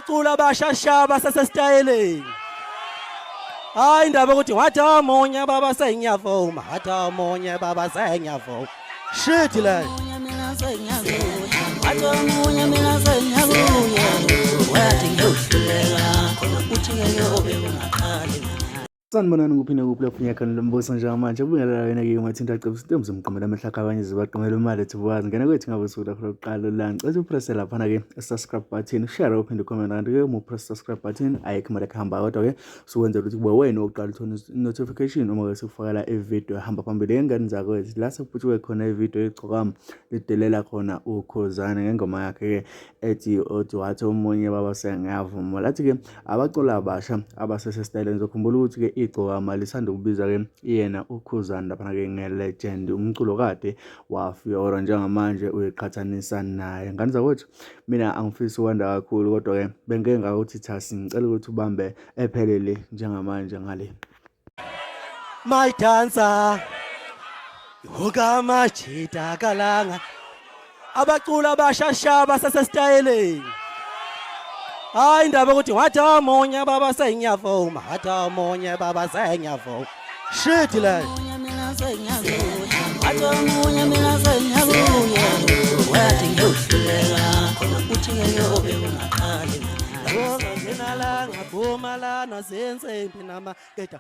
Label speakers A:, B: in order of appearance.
A: abacula abashashaba sasesitayeleni. Hayi indaba ukuthi wathi amonye baba senyavuma, wathi amonye baba senyavuma. Shit le.
B: Sanibonani kuphinde kuphulaphula khona lombuso njengamanje ubungela wena ke mathinta acebisa into mzimqomela amahlaka abanye zibaqomela imali ethi buwazi ngena kwethu ngabe usuku lakho lokuqala langicela upress lapha ke subscribe button share uphinde comment kanti ke uma press subscribe button ayikho imali ehamba kodwa ke sukwenza ukuthi kube wena oqala uthola notification uma ke sikufakela ivideo ehamba phambili engane zakho la sephuthwe khona ivideo eChokama lidelela khona uKhuzani ngengoma yakhe ke ethi wathi omunye baba sengiyavuma lathi ke abacula abasha abasesestyle ngizokhumbula ukuthi ke iChokama lisanda ukubiza ke yena uKhuzani lapha ke ngelegend umculo kade wafika njengamanje uyiqhathanisa naye ngane zakwethu mina angifisi ukwanda kakhulu kodwa ke bengeke ngakuthi thasi ngicela ukuthi ubambe ephelele njengamanje ngale
A: My dancer uKhama chita kalanga abacula abashashaba sasesitayeleni. Hayi indaba ukuthi wathi amonye baba senyavuma, wathi amonye baba senyavuma. Shit le. Bukhoma lana senze impinama keda.